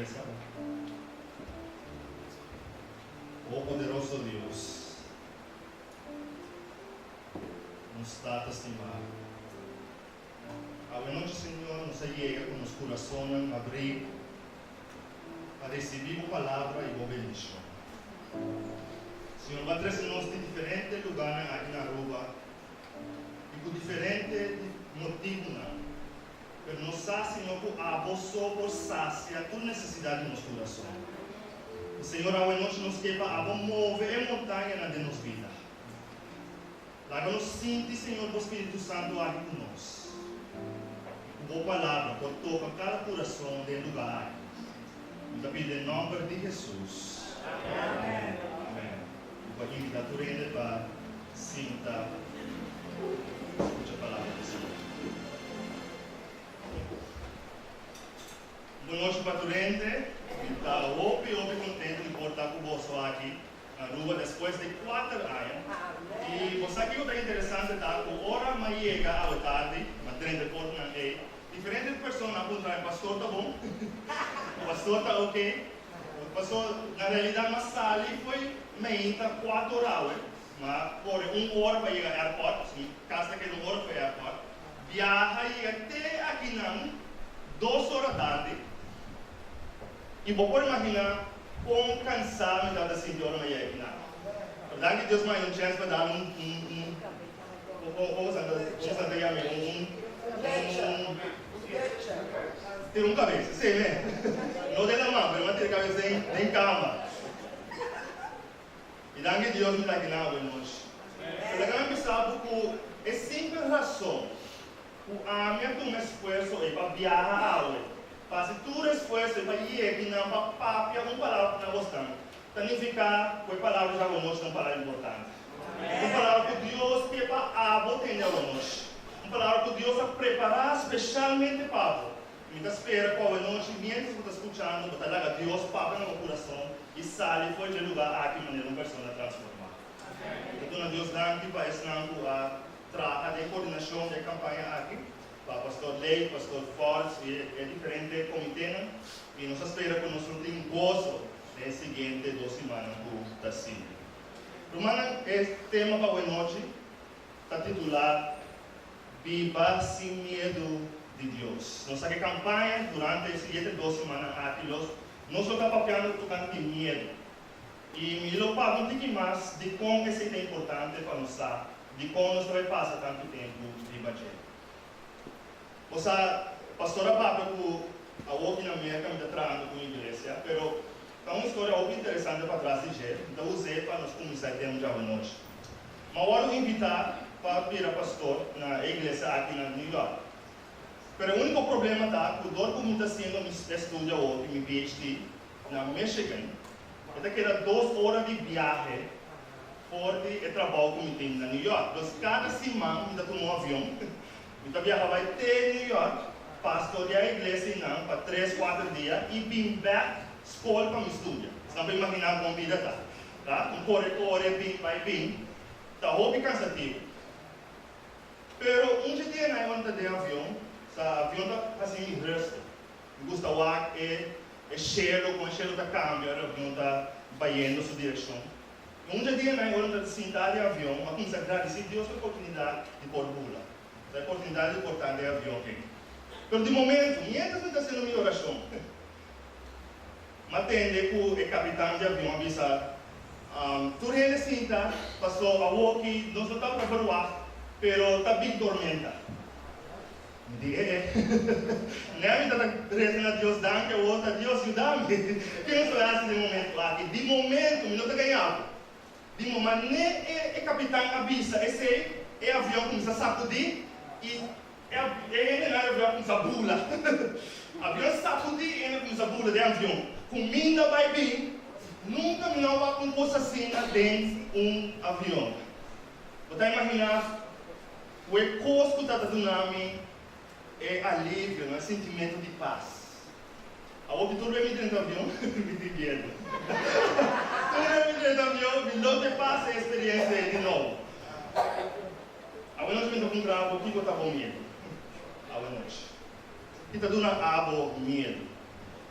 Resa. O poderoso Dios, nos Tata stimá, awe nochi, Señor, nos a yega ku nos kurasonnan abrí pa risibí Bo Palabra i Bo bendishon. Señor, Bo a trese nos di diferente lugánan aki na Aruba i ku diferente motibunan. Pero nos sa, Señor, ku Abo so por sasia tur nesesidat di nos kurason. I, Señor, awe nochi nos ke pa Abo move e montañanan den nos bida. Laga nos sinti, Señor, Bo Spiritu Santu aki ku nos, i ku Bo Palabra por toka kada kurason den lugá aki. Mi ta pidi den nòmber di Hesus. Amèn. Mi por invitá tur hende pa sinta skucha palabra di Señor. Bon nochi pa tur hende. Mi ta hopi hopi kontentu di por ta ku boso aki na Aruba despues di kuater aña. I bo sa kiko ta interesante ta ku ora m'a yega awe tardi, m'a drenta e portanan ei, diferente persona a puntra mi, Pastor ta bon? Pastor ta oke? Paso na realidad m'a sali fo'i meinta kuater ora awe, m'a kore un ora pa yega airport, pasobra mi kas ta keda un ora fo'i airport, biaha yega te akinan dos ora tardi, i bo por imagina kon kansá mi tabata sinti ora m'a yega akinan. Pero danki Dios m'a haña un chèns pa dal un, un, un, komo sa ta, komo sa ta yam'é, un, un. Tira un cabeza, sí me. No den la man, pero mi a tira cabeza den den cama. Y danki Dios mi ta aki na awe nochi. Pero laga mi bisa bo cu e simpel razon cu ami a tuma esfuerzo ey pa biaha awe, pa haci tur esfuerzo ey pa yega kinan pa papia un palabra na bosnan, ta nifica cu e palabra dje awe nochi ta un palabra importante. Un palabra cu Dios ke pa abo tende awe nochi. Un palabra cu Dios a prepara specialmente pa bo. Mi ta spera cu awe nochi, mientras bo ta scuchando, bo ta laga Dios papia na bo curason y sali for dje lugar aki manera un persona transforma. Mi ta duna Dios danki pa esnan cu a traha den coordinacion di e campaña aki, pa Pastor Ley, Pastor Fords y e diferente comitenan. Y nos ta spera cu nos lo tin gozo den e siguiente dos simannan cu ta sigui. Rumannan, e tema pa awe nochi ta titulá Biba sin miedu di Dios. Nos a ke kampaña durante e siguiente dos simannan aki los nos lo ta papiando tokante di miedu. I mi lo papia un tiki mas dikon esei ta importante pa nos sa dikon nos ta bai pasa tantu tempu riba dje. Bo sa, pastor a papia ku awoki na Merka mi ta trahando ku un iglesia, pero ta un historia hopi interesante patras di dje, mi ta us'é pa nos kuminsá e tema djawe nochi. Mi a wòrdu invitá pa bira pastor na e iglesia aki na New York. Pero e úniko problema ta ku dor ku mi ta hasiendo mi estudio awoki, mi PhD, na Michigan, e ta keda dos ora di biahe for di e trabou ku mi tin na New York. Dus kada siman mi ta tuma un avion, mi ta biaha bai te New York, pastoreá e iglesia einan pa tres, kuater dia i bin bèk skol pa mi studia. Esnan por imaginá kon bida ta. Ta un kore kore, bin bai bin, ta hopi kansativo. Pero un dje dia nan e ora ta den avion, sa avion ta hasi mi rustig. Mi gusta wak e e shelu, kon e shelu ta kambia ora e avion ta bayendo su direkshon. I un dje dia nan e ora ta sinta den avion, mi a kuminsá gradisí Dios pa e oportunidat di por bula. Ta e oportunidat di por ta den avion ei. Pero di momento, miéntras mi ta hasiendo mi orashon, mi a tende ku e kapitan di avion a bisa, Tur hende sinta, paso awoki nos no tabata verwagt, pero ta bin tormenta. Mi di, E e. Nè mi ta ta resa na Dios, danki awor ta Dios yuda mi. Ke nos lo hasi den momento aki? Di momento mi no ta gaña bo. Di mo manera e e kapitan a bisa esei, e avion kuminsá sakudí i e e hendenan di avion a kuminsá bula. Avion sakudí i hende a kuminsá bula den avion. Kuminda bai bin, nunka mi no a wak un kos asina den un avion. Bo ta imaginá ku e kos ku ta ta duna mi e alivio, no, e sintimentu di pas. Awor ki tur be mi drenta avion, mi tin miedu. Tur be mi drenta avion, mi lo ke pasa e experiencia ei di nobo. Awenochi mi ta puntra abo kiko ta bo miedu. Awenochi. Ki ta duna abo miedu?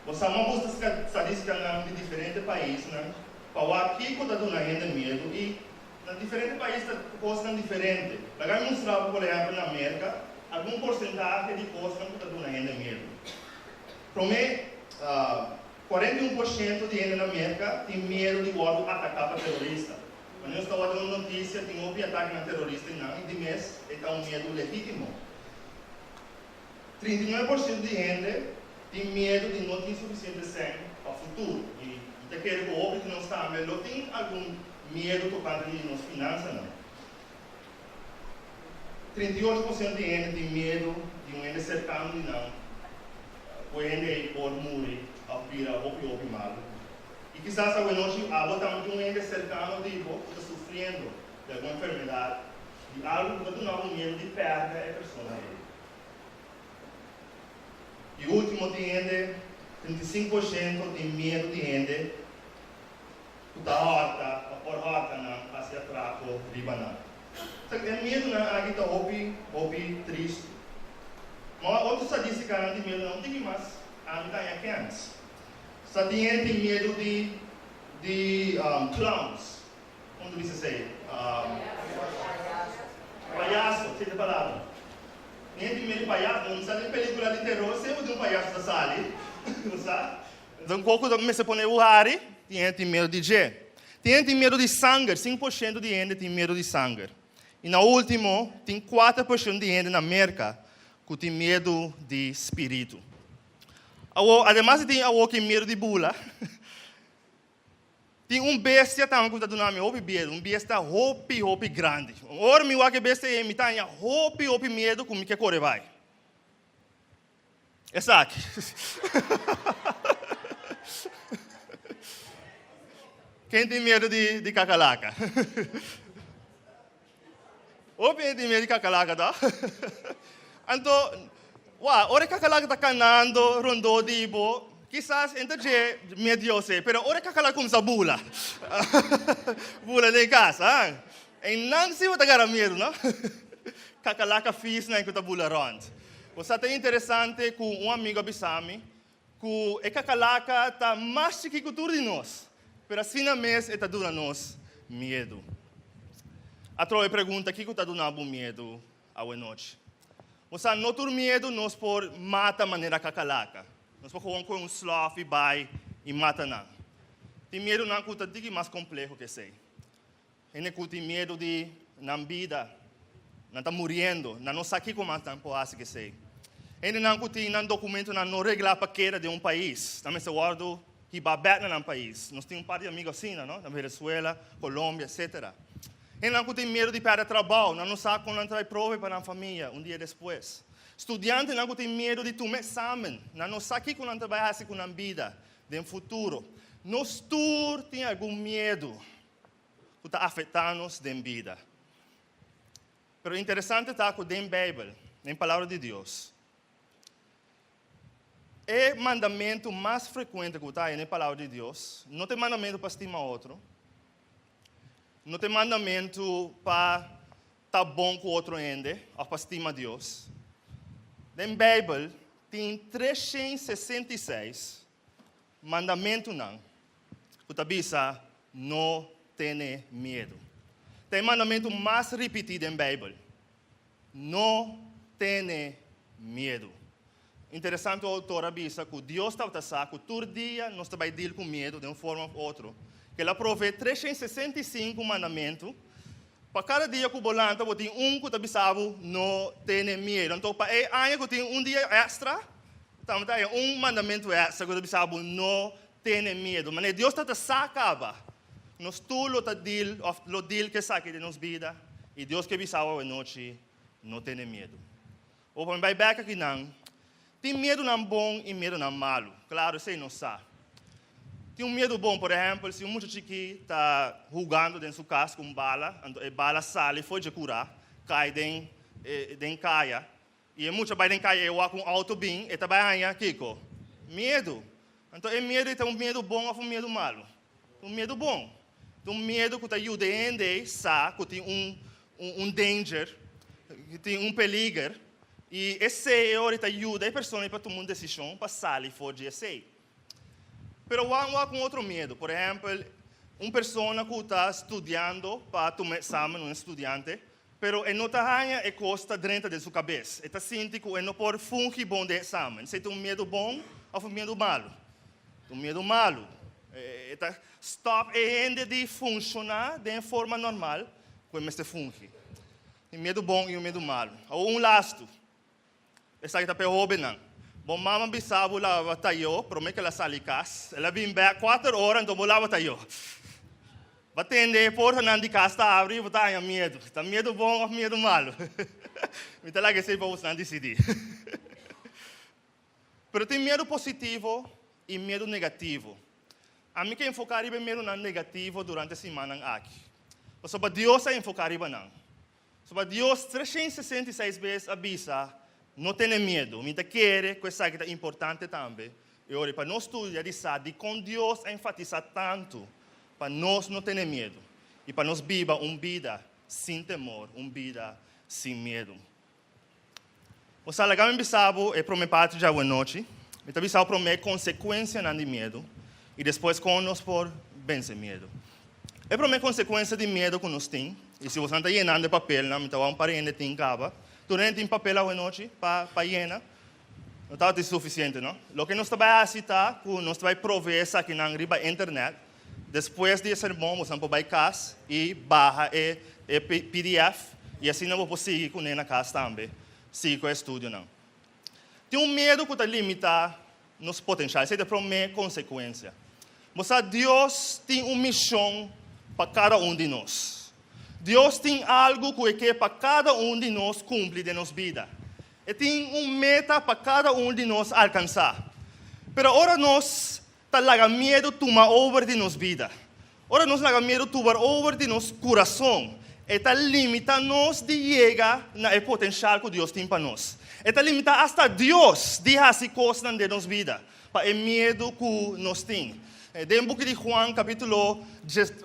Bo sa ma buska stadístikanan di diferente paisnan pa wak kiko ta duna hende miedu i na diferente pais ta kosnan diferente. Laga mi mustra bo por ehèmpel na Merka algun porsentahe di kosnan ku ta duna hende miedu. Promé, 41% di hende na Merka tin miedu di wòrdu ataká pa terorista. Wanneer nos ta wòrdu un notisia tin hopi atakenan terorista i nan i di mes e ta un miedu legítimo. 39% di hende tin miedu di no tin sufisiente sèn pa futuro i mi ta kere ku hopi di nos tambe lo tin algun miedu tokante di nos finansanan. 38% di hende tin miedu di un hende serkano di nan ku e hende ei por muri òf bira hopi hopi malu. I kisas awenochi abo tambe tin un hende serkano di bo ku ta sufriendo di algun enfermedat, di algu ku ta duna bo miedu di pèrdè e persona ei. I último tin hende, 35% tin miedu di hende ku ta hòrta òf por hòrta nan hasi atrako riba nan. Sa e miedunan aki ta hopi, hopi tristu. Ma otro stadístikanan di miedunan un tiki mas ami ta haña kèns. Sa tin hende tin miedu di di clowns. Kon ta bisa esei? Payaso, si ta e palabra. Tin hende tin miedu di payaso. No sa den pelikula di teror semper tin un payaso ta sali. No sa? Enton koko ta mester pone bo hari, tin hende tin miedu di dje. Tin hende tin miedu di sanger, 5% di hende tin miedu di sanger. I na ultimo, tin 4% di hende na Merka ku tin miedu di spiritu. Awor, ademas di tin awor ki miedu di bula, tin un bestia tambe ku ta duna mi hopi miedu, un bestia hopi, hopi grandi. Ora mi wak e bestia ei, mi ta haña hopi, hopi miedu ku mi ke kore bai. Esaki. Ken tin miedu di, di kakalaka? Hopi hende tin miedu di kakalaka, ta? Anto, wa, ora e kakalaka ta kanando rondó di bo, kisas e ta dje medio esei, pero ora e kakalaka kuminsá bula, bula den kas, ha? Einan si bo ta gara miedu, no? Kakalaka fisnan ku ta bula rònt. Bo sa ta interesante ku un amigu a bisa mi ku e kakalaka ta mas chikí ku tur di nos, pero asina mes e ta duna nos miedu. Atrobe pregunta kiko ta duna bo miedu awenochi? Bo sa no tur miedu nos por mata manera kakalaka. Nos por gewoon kohe un slòf i bai i mata nan. Tin miedunan ku ta diki mas kompleho ku esei. Hende ku tin miedu di nan bida, nan ta muriendo, nan no sa kiko mas nan por hasi ku esei. Hendenan ku tin nan dokumentonan no reglá pa keda den un pais, nan mester wòrdu hibá bèk na nan pais. Nos tin un par di amigu asina, no? Na Venezuela, Colombia, etcétera. Hendenan ku tin miedu di pèrdè trabou, nan no sa kon nan trae prove pa nan famia un dia despues. Studiantenan ku tin miedu di tuma eksamen, nan no sa kiko nan ta bai hasi ku nan bida den futuro. Nos tur tin algun miedu. ku ta afektá nos den bida. Pero interesante ta ku den Beibel, den Palabra di Dios, e mandamentu mas frekuente ku ta haña den Palabra di Dios no ta e mandamentu pa stima otro, no ta e mandamentu pa ta bon ku otro hende òf pa stima Dios. Den Beibel tin 366 mandamentunan ku ta bisa no tene miedu. Ta e mandamentu mas ripití den Beibel. No tene miedu. Interesante un outor a bisa ku Dios tabata sa ku tur dia nos ta bai deal ku miedu den un forma òf otro, ku el a provee 365 mandamentu pa kada dia ku bo lanta bo tin un ku ta bisa bo no tene miedu. Anto pa e aña ku tin un dia èkstra Tabata e un mandamentu extra ku ta bisa bo no tene miedu. Manera Dios ta ta sa kaba, nos tur lo ta deal òf lo deal ku esaki den nos bida i Dios ke bisa bo awenochi no tene miedu. Bo por bai bèk akinan, tin miedunan bon i miedunan malu. Klaru esei nos sa. Tin un miedu bon, por ehèmpel si un mucha chikí ta hugando den su kas ku un bala, anto e bala sali for dje kurá kai den den kaya. I e mucha bai den kaya e wak un outo bin, e ta bai haña kiko? Miedu. Anto e miedu ei ta un miedu bon òf un miedu malu? Ta un miedu bon. Ta un miedu ku ta yuda e hende ei sa ku tin un un danger, ku tin un peliger, i esei e ora ei ta yuda e persona ei pa tuma un desishon pa sali for di esei. Pero wak wak un otro miedu. Por ehèmpel, un persona ku ta studiando pa tuma eksamen, un estudiante, pero e no ta haña e kos ta drenta den su kabes. E ta sinti ku e no por fungi bon den eksamen. Esei ta un miedu bon òf un miedu malu? Ta un miedu malu. E ta stòp e hende di funshoná den e forma normal ku e mester fungi. Tin miedu bon i un miedu malu. Awor un lastu. Esaki ta p'e hóbennan. Bo mama bisa bo laba tayó promé ku el a sali kas. El a bin bèk kuater ora anto bo laba tayó. Bo a tende e portanan di kas ta abri i bo ta haña miedu. Ta miedu bon òf miedu malu? Mi ta laga esei pa bosnan disidí. Pero tin miedu positivo i miedu negativo. Ami ke enfoká riba e miedunan negativo durante e simannan aki, pasobra Dios a enfoká riba nan. Pasobra Dios 366 bes a bisa, No tene miedu. Mi ta kere ku esaki ta importante tambe. E ora pa nos studia di sa dikon Dios a enfatisá tantu pa nos no tene miedu i pa nos biba un bida sin temor, un bida sin miedu. Bo sa, laga mi bisa bo e promé parti dja awenochi. Mi ta bisa bo promé konsekuensianan di miedu i despues kon nos por vense miedu. E promé konsekuensia di miedu ku nos tin, i si boso nan ta yenando e papelnan, mi ta wak un par hende tin kaba. Tur hende tin papel awenochi pa pa yena? No tabata tin sufisiente, no? Loke nos ta bai hasi ta ku nos ta bai proveé esakinan riba internet. Despues di e sermon boso nan por bai kas i baha e e pdf i asina bo por sigui kuné na kas tambe, sigui ku e estudionan. Tin un miedu ku ta limitá nos potenshal, esei ta e promé konsekuensia. Bo sa Dios tin un mishon pa kada un di nos. Dios tin algu ku e ke pa kada un di nos kumpli den nos bida. E tin un meta pa kada un di nos alkansá. Pero ora nos ta laga miedu tuma over di nos bida. Ora nos laga miedu tubar over di nos kurason, e ta limita nos di yega na e potenshal ku Dios tin pa nos. E ta limita asta Dios di hasi kosnan den nos bida pa e miedu ku nos tin. Den buki di Juan kapitulo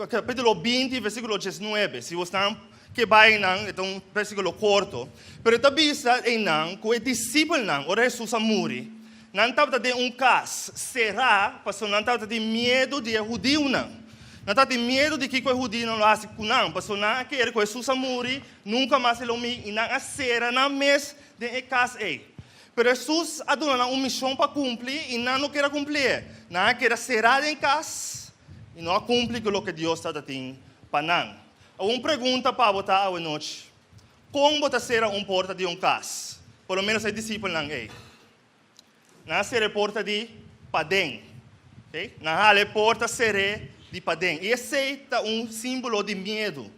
kapitulo 20 versíkulo 19, si bosnan ke bai einan, e ta un versíkulo korto, pero e ta bisa einan ku e disipelnan, ora Hesus a muri, Nan tabata den un kas será pasobra nan tabata tin miedu di e hudiunan. Nan tabata tin miedu di kiko e hudiunan lo hasi ku nan, pasobra nan a kere ku Hesus a muri, nunka mas e lo mira, i nan a sera nan mes den e kas ei. Pero Hesus a duna nan un mishon pa kumpli, i nan no kere a kumplié. Nan a keda será den kas i no a kumpli ku loke Dios tabata tin pa nan. Awor un pregunta pa bo ta awenochi, Kon bo ta sera un porta di un kas? Por lo ménos e disipelnan ei. Nan a sera e porta di paden. Okay? Nan a hala e porta ser'é di paden. I esei ta un símbolo di miedu.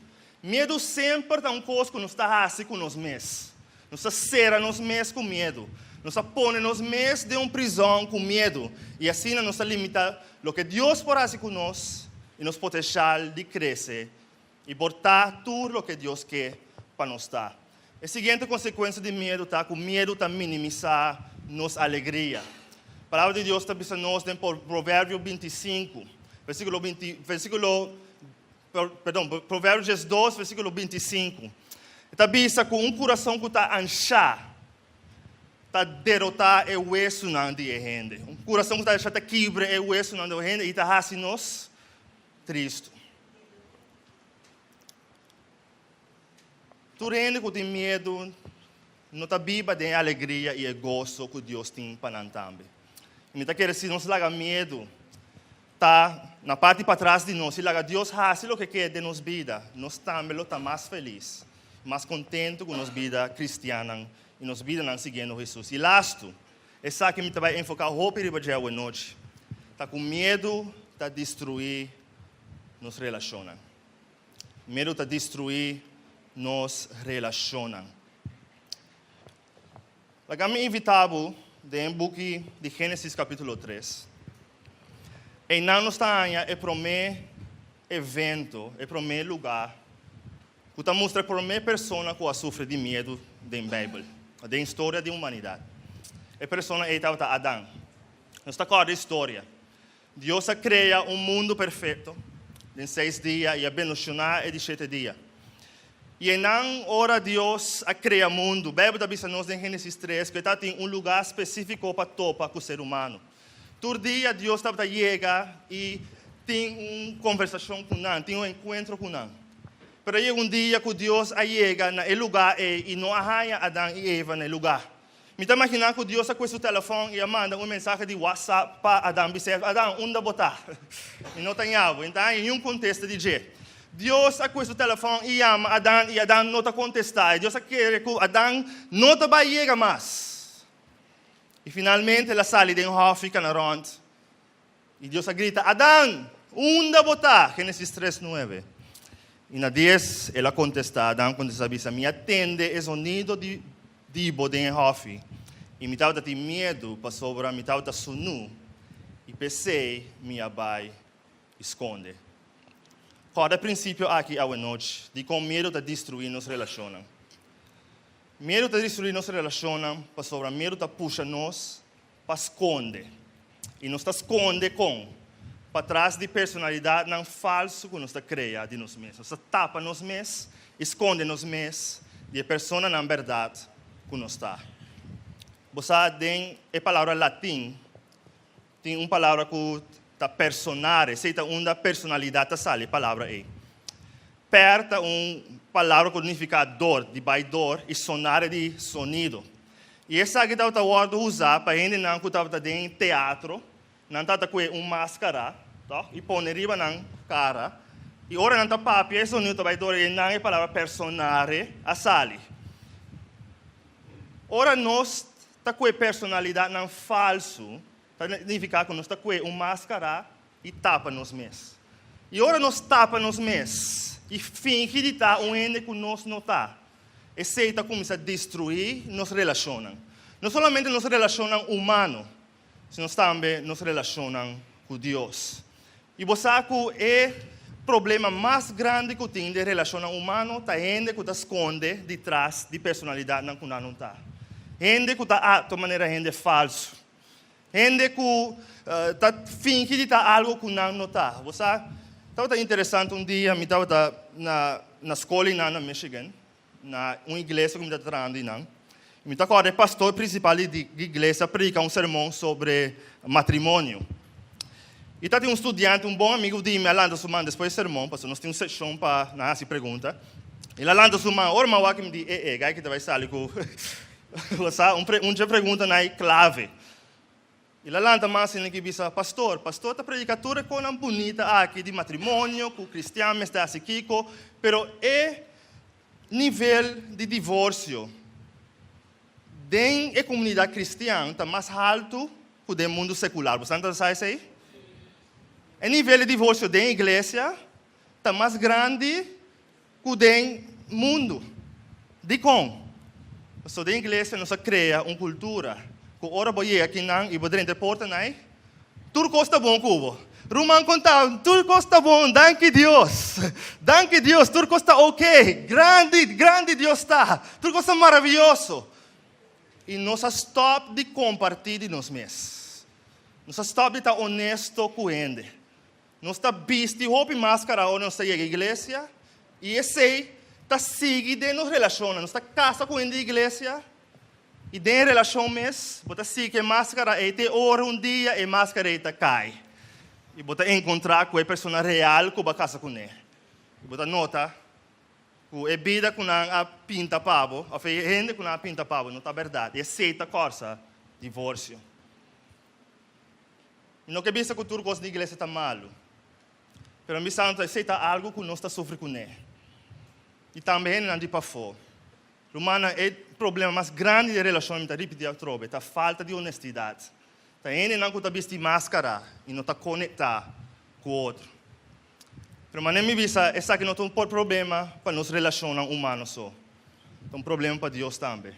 Miedu semper ta un kos ku nos ta hasi ku nos mes. Nos ta sera nos mes ku miedu. Nos ta pone nos mes den un prizòn ku miedu. I asina nos ta limitá loke Dios por hasi ku nos i nos potenshal di krese I por ta tur loke Dios ke pa nos ta. E siguiente konsekuensia di miedu ta ku miedu ta minimisá nos alegria. Palabra di Dios ta bisa nos den Proverbio 25, versíkulo 20, versíkulo, perdon, Proverbio 12, versíkulo 25. E ta bisa ku un kurason ku ta anshá ta derotá e wesunan di e hende. Un kurason ku ta anshá ta kibra e wesunan di e hende i ta hasi nos tristu. Tur hende ku tin miedu no ta biba den e alegria i e goso ku Dios tin pa nan tambe. I mi ta kere si nos laga miedu ta na parti patras di nos i laga Dios hasi loke ke den nos bida, nos tambe lo ta mas felis, mas kontentu ku nos bida kristiannan i nos bidanan siguiendo Hesus. I lastu, Esaki mi ta bai enfoká hopi riba dje awenochi, ta ku miedu ta destruí nos relashonnan. Miedu ta destruí nos relashonnan. Laga mi invitá bo den e buki di Génesis kapítulo 3. Einan nos ta haña e promé evento, e promé lugá ku ta mustra e promé persona ku a sufri di miedu den Beibel, den historia di humanidat. E persona ei tabata Adan. Nos ta kòrda e historia. Dios a krea un mundu perfekto den seis dia i a bendishoná e di shete dia. I einan ora Dios a krea mundu, Beibel ta bisa nos den Génesis 3 ku e tabatin un lugá spesífiko pa topa ku ser humano. Tur dia Dios tabata yega i tin un konversashon ku nan, tin un enkuentro ku nan. Pero a yega un dia ku Dios a yega na e lugá ei i no a haña Adan i Eva na e lugá. Mi ta imaginá ku Dios a kue su telefòn i a manda un mensahe di WhatsApp pa Adan bis'é, Adan, unda bo ta? Mi no ta haña bo. I no ta haña niun kontesta di dje. Dios a kue su telefòn i yama Adan i Adan no ta kontestá. I Dios a kere ku Adan no ta bai yega mas. I finalmente el a sali den hòfi kana rònt. I Dios a grita, Adan, unda bo ta? Génesis tres, nuebe. I na dies el a kontestá, Adan kontestá bisa, Mi a tende e zonido di di bo den e hòfi, i mi tabata tin miedu pasobra mi tabata sunú, i p'esei mi a bai i skonde. Kòrda e prinsipio aki awenochi, dikon miedu ta destruí nos relashonnan. Miedu ta destruí nos relashonnan pasobra miedu ta pusha nos pa skonde. I nos ta skonde kon? Patras di personalidatnan falsu ku nos ta krea di nos mes. Nos ta tapa nos mes i skonde nos mes di e personanan bèrdat ku nos ta. Bo sa den e palabra latin tin un palabra ku ta personare, esei ta unda personalidat ta sali, e palabra ei. Per ta un palabra ku nifiká dor, di bai dor, i sonare di sonido. I esaki tabata wòrdu usá pa hendenan ku tabata den teatro, nan tabata kue un máskara, tòg, i pone riba nan kara, i ora nan ta papia e sonido ta bai dor i einan e palabra personare a sali. Ora nos ta kue personalidatnan falsu, ta nifiká ku nos ta kue un máskara i tapa nos mes. I ora nos tapa nos mes i fingi di ta un hende ku nos no ta, esei ta kuminsá destruí nos relashonnan. No solamente nos relashonnan humano, sino tambe nos relashonnan ku Dios. I bo sa ku e problema mas grandi ku tin den relashonnan humano ta hende ku ta skonde di tras di personalidatnan ku nan no ta. Hende ku ta aktua manera hende falsu. Hende ku ta fingi di ta algu ku nan no ta. Bo sa, tabata interesante un dia mi tabata na na skol einan na Michigan, na un iglesia ku mi ta trahando einan. Mi ta kòrda e pastor prinsipal di iglesia a predika un sermon sobre matrimonio. I tatin un studiante, un bon amigu di mi a lanta su man despues di sermon, pasobra nos tin un seshon pa nan hasi pregunta. El a lanta su man, ora mi a wak mi di, e e, gai ki ta bai sali ku Bo sa, un un dje preguntanan ei klave. El a lanta mas hende ki bisa, Pastor, pastor ta prediká tur e konan bunita aki di matrimonio, ku kristian mester hasi kiko, pero e nivel di divorsio den e komunidat kristian ta mas haltu ku den mundu sekular. Bo sa ta esei? E nivel di divorsio den iglesia ta mas grandi ku den mundu. Dikon? Pasobra den iglesia nos a krea un kultura ku ora bo yega akinan i bo drenta e portanan ei, tur kos ta bon ku bo. Ruman konta, tur kos ta bon, danki Dios. Danki Dios, tur kos ta oke. Grandi, grandi Dios ta. Tur kos ta maravioso. I nos a stòp di kompartí di nos mes. Nos a stòp di ta onesto ku hende. Nos ta bisti hopi maskara ora nos ta yega iglesia i esei ta sigui den nos relashonnan. Nos ta kasa ku hende di iglesia i den e relashon mes bo ta sigui ku e maskara ei te ora un dia e maskara ei ta kai i bo ta enkontrá ku e persona real ku bo a kasa kuné. I bo ta nota ku e bida ku nan a pinta pa bo òf e hende ku nan a pinta pa bo no ta bèrdat i esei ta kòrsa divorsio. Mi no ke bisa ku tur kos di iglesia ta malu, pero mi bisa anto esei ta algu ku nos ta sufri kuné. I tambe hendenan di pafó. Rumannan, e problema mas grandi den relashon, mi ta ripití atrobe, ta falta di honestidat. Ta hendenan ku ta bisti máskara i no ta konektá ku otro. Pero manera mi bisa, esaki no ta un problema pa nos relashonnan humano so, ta un problema pa Dios tambe.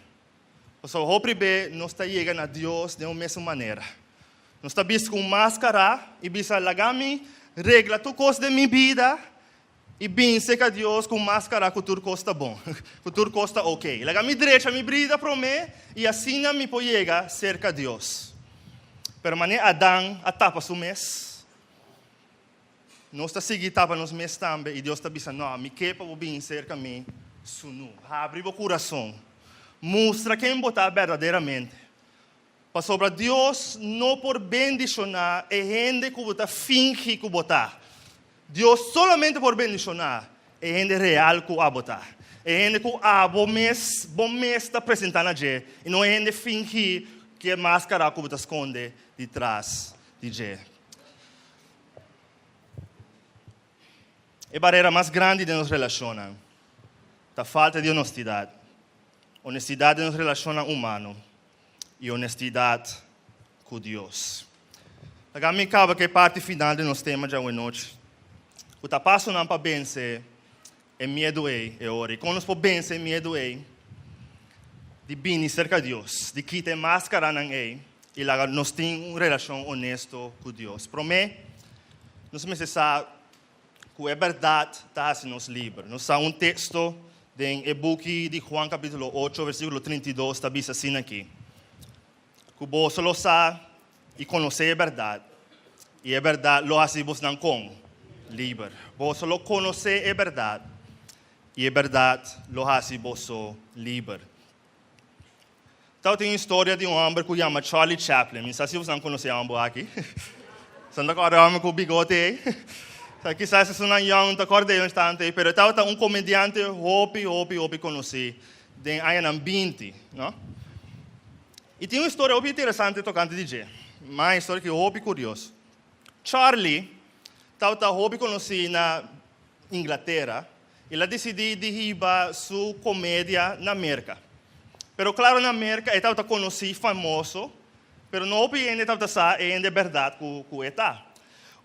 Pasobra hopi be nos ta yega na Dios den un mesun manera. Nos ta bisti ku un máskara i bisa, Laga mi regla tur kos den mi bida i bin serka Dios ku un máskara ku tur kos ta bon, ku tur kos ta oke. Laga mi drecha mi brida promé i asina mi por yega serka Dios. Pero manera Adan a tapa su mes, nos ta sigui tapa nos mes tambe i Dios ta bisa, No, mi ke pa bo bin serka mi sunú. Habri bo kurason. Mustra ken bo ta berdaderamente. Pasobra Dios no por bendishoná e hende ku bo ta fingi ku bo ta. Dios solamente por bendishoná e hende real ku abo ta. E hende ku abo mes, bo mes ta presentá na dje, i no e hende fingí ku e máskara ku bo ta skonde di tras di dje. E barera mas grandi den nos relashonnan ta falta di honestidat. Honestidat den nos relashonnan humano i honestidat ku Dios. Laga mi kaba ku e parti final di nos tema djawe nochi, ku ta pasonan pa bense e miedu ei e ora. I kon nos por bense e miedu ei di bini serka Dios, di kita e maskaranan ei i laga nos tin un relashon honesto ku Dios. Promé, nos mester sa ku e bèrdat ta hasi nos liber. Nos sa un teksto den e buki di Juan kapítulo 8 versíkulo 32 ta bisa asina aki, Ku boso lo sa i konosé e bèrdat, i e bèrdat lo hasi bosnan kon? Liber. Boso lo konosé e bèrdat, i e bèrdat lo hasi boso liber. Tabatin un historia di un hòmber ku yama Charlie Chaplin. Mi sa si boso konosé e hòmber aki. Boso ta kòrda e hòmber ku bigote ei? Sa kisas esunnan yòn no ta kòrda ei un instante ei, pero e tabata un komediante hopi, hopi, hopi konosí den añanan binti, no? I tin un historia hopi interesante tokante di dje. Ma e historia aki hopi kurioso. Charlie tabata hopi konosí na Inglatera. El a disidí di hiba su komedia na Merka. Pero klaro na Merka e tabata konosí, famoso, pero no hopi hende tabata sa e hende bèrdat ku ku e ta.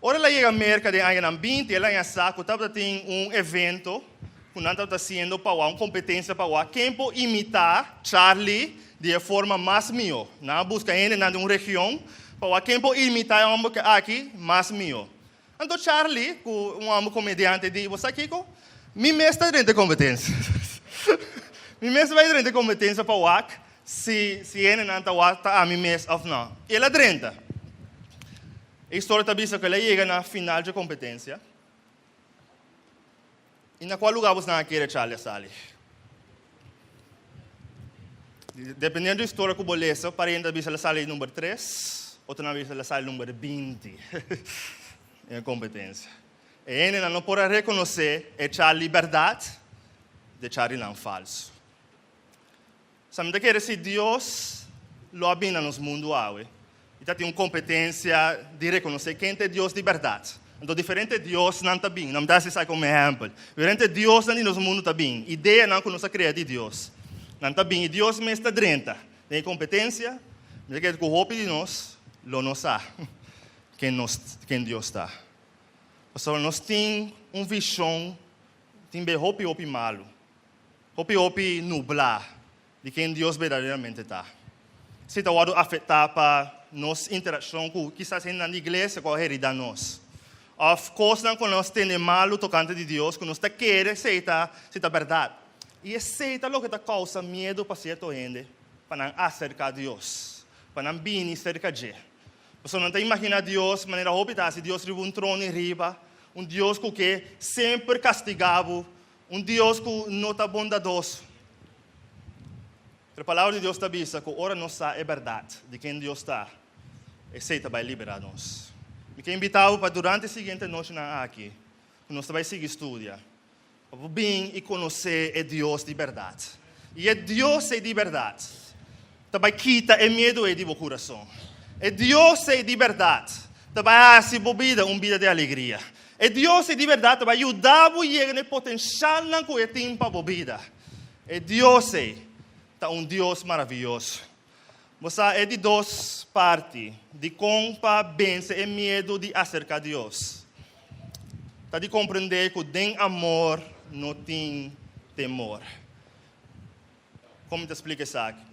Ora el a yega Merka den añanan binti el a haña sa ku tabata tin un evento ku nan tabata hasiendo pa wak, un kompetensia pa wak ken por imitá Charlie di e forma mas mihó. Nan a buska hendenan di un region pa wak ken por imitá e hòmber aki mas mihó. Anto Charlie, ku un hòmber komediante, di, Bo sa kiko? Mi mes ta drenta e kompetensia. Mi mes ta bai drenta e kompetensia pa wak si si hendenan ta wak ta ami mes òf nò. I el a drenta. E historia ta bisa ku el a yega na final dje kompetensia. I na kua lugá bosnan a kere Charlie a sali? Dependiendo di historia ku bo lesa, par hende ta bisa el a sali number tres, otronan a bisa el a sali number 20 den e kompetensia. E hendenan no por a rekonosé e Charlie bèrdat di e Charlienan falsu. Sa mi ta kere si Dios lo a bini na nos mundu awe i ta tin un kompetensia di rekonosé ken ta e Dios di bèrdat. Anto diferente diosnan ta bin, no mi ta hasi esaki komo ehèmpel, diferente diosnan di nos mundu ta bin, ideanan ku nos a krea di Dios, nan ta bin i Dios mes ta drenta den e kompetensia. Mi ta kere ku hopi di nos lo no sa ken nos ken Dios ta, pasobra nos tin un vishon tin be hopi hopi malu. Hopi hopi nublá di ken Dios berdaderamente ta. Esei ta wòrdu afektá pa nos interakshon ku kisas hendenan di iglesia ku a heridá nos. Òf kosnan ku nos tende malu tokante di Dios ku nos ta kere esei ta si ta bèrdat. I esei ta loke ta kousa miedu pa sierto hende pa nan aserká Dios, pa nan bini serka dje. Pasobra nan ta imaginá Dios manera hopi ta hasi, Dios riba un trono i riba, un Dios ku ke semper kastigá bo, Un Dios ku no ta bondadoso. Pero Palabra di Dios ta bisa ku ora nos sa e bèrdat di ken Dios ta, esei ta bai liberá nos. Mi ke invitá bo pa durante e siguiente nochinan aki ku nos ta bai sigui studia, pa bo bin i konosé e Dios di bèrdat. I e Dios ei di bèrdat ta bai kita e miedu ei di bo kurason. E Dios ei di bèrdat ta bai hasi bo bida un bida di alegria. E Dios ei di bèrdat ta bai yuda bo yega na e potenshalnan ku e tin pa bo bida. E Dios ei ta un Dios maravioso. Bo sa e di dos parti di kon pa bense e miedu di aserká Dios ta di komprendé ku den amor no tin temor. Kon mi ta splika esaki?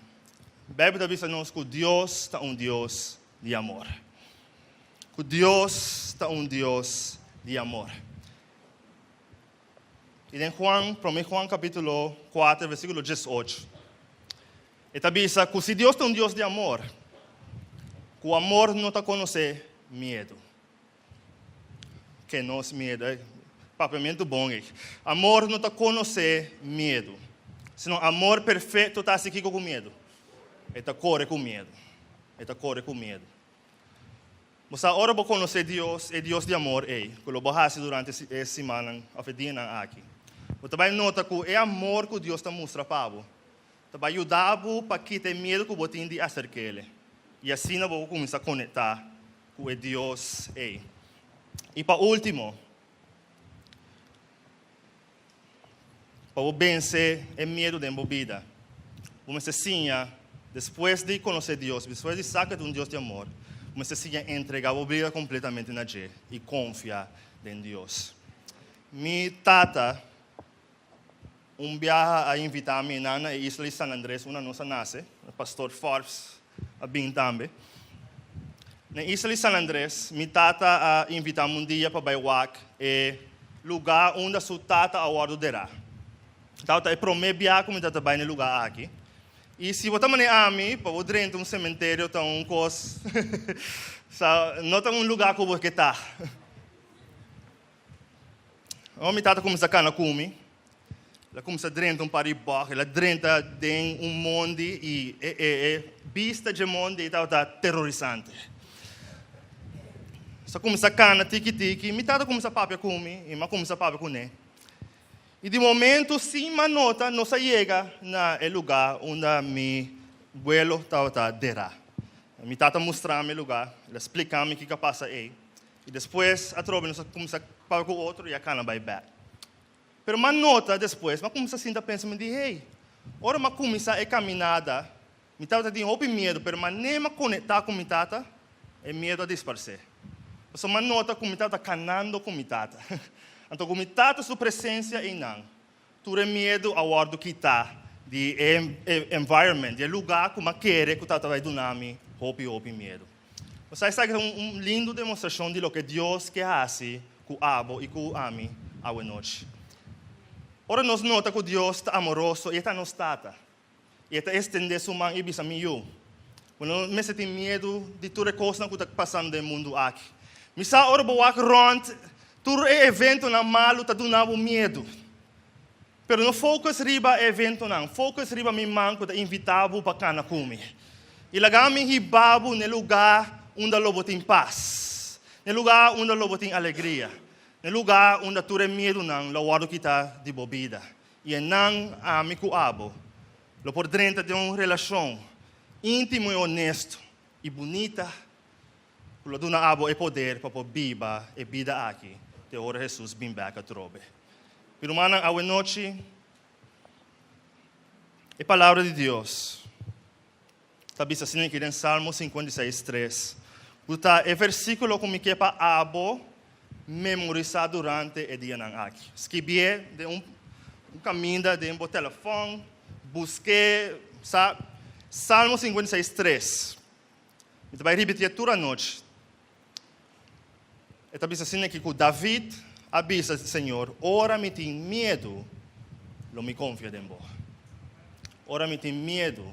Beibel ta bisa nos ku Dios ta un Dios di amor. Ku Dios ta un Dios di amor. I den Juan, promé Juan kapítulo 4, versíkulo 18, e ta bisa ku si Dios ta un Dios di amor, ku amor no ta konosé miedu. Ke nos miedu, eh? Papiamentu bon ei. Amor no ta konosé miedu, sino amor perfekto ta hasi kiko ku miedu? E ta kore ku miedu. E ta kore ku miedu. Bo sa ora bo konosé Dios, e Dios di amor ei, ku lo bo hasi durante e simannan òf e dianan aki, bo ta bai nota ku e amor ku Dios ta mustra pa bo ta bai yuda bo pa kita e miedu ku bo tin di aserk'El. I asina bo por kuminsá konektá ku e Dios ei. I pa último, Pa bo vense e miedu den bo bida, bo mester siña, despues di konosé Dios, despues di sa ku e ta un Dios di amor, bo mester siña entregá bo bida kompletamente na dje i konfia den Dios. Mi tata un biaha a invitá mi nan na e isla di San Andres unda nos a nase, Pastor Forbes a bin tambe. Na e isla di San Andres, mi tata a invitá mi un dia pa bai wak e lugá unda su tata a wòrdu derá. Tabata e promé bia ku mi tata bai na e lugá aki. I si bo ta manera ami, pa bo drenta un sementerio ta un kos, sa, no ta un lugá ku bo ke ta. Ora mi tata kuminsá kana ku mi, el a kuminsá drenta un par di bòg, el a drenta den un mondi i e e e bista dje mondi ei tabata terorisante. Nos a kuminsá kana tiki tiki, mi tata kuminsá papia ku mi i mi a kuminsá papia kuné. I di momentu sin mas nota nos a yega na e lugá unda mi buelo tabata derá. Mi tata mustra mi e lugá, el a splika mi kiko a pasa ei. I despues atrobe nos a kuminsá papia ku otro i a kana bai bèk. Pero m'a nota despues, m'a kuminsá sinta pensa, mi di, Hey, ora m'a kuminsá e kaminada, mi tabata tin hopi miedu, pero manera m'a konektá ku mi tata, e miedu a disparsé. Pasobra m'a nota ku mi tabata kanando ku mi tata. Anto ku mi tata su presensia einan, Tur e miedu a wòrdu kitá di e environment, di e lugá ku m'a kere ku tabata bai duna mi hopi hopi miedu. Bo sa esaki ta un lindo demostrashon di loke Dios ke hasi ku abo i ku ami awenochi. Ora nos nota ku Dios ta amoroso i e ta nos Tata, i e ta estendé su man i bisa, Mi yu, bo no mester tin miedu di tur e kosnan ku ta pasando den mundu aki. Mi sa ora bo wak rònt, tur e eventonan malu ta duna bo miedu. Pero no focus riba e eventonan, focus riba mi man ku ta invitá bo pa kana ku mi. I laga mi hiba bo n'e lugá unda lo bo tin pas, n'e lugá unda lo bo tin alegria, n'e lugá unda tur e miedunan lo wòrdu kitá di bo bida. I e nan, ami ku abo, lo por drenta den un relashon íntimo i onesto i bunita ku lo duna abo e poder pa por biba e bida aki te ora Hesus bin bèk atrobe. Mi rumannan, awenochi e Palabra di Dios ta bisa asina aki den Salmo 56, 3, ku ta e versíkulo ku mi ke pa abo memorisá durante e dianan aki. Skibié den un kaminda den bo telefòn, busk'é, sa. Salmo 56, 3. Mi ta bai ripitié tur anochi. E ta bisa asina aki ku David a bisa Señor, Ora mi tin miedu, lo mi konfia den bo. Ora mi tin miedu,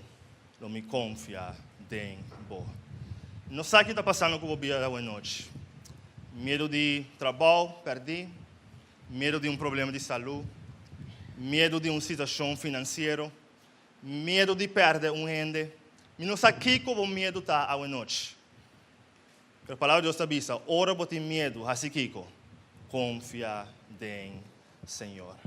lo mi konfia den bo. No sa ki ta pasando ku bo bida awenochi. Miedu di trabou pèrdí, miedu di un problema di salú, miedu di un situashon finansiero, miedu di pèrdè un hende. Mi no sa kiko bo miedu ta awenochi. Pero Palabra di Dios ta bisa, ora bo tin miedu, hasi kiko? Konfia den Señor.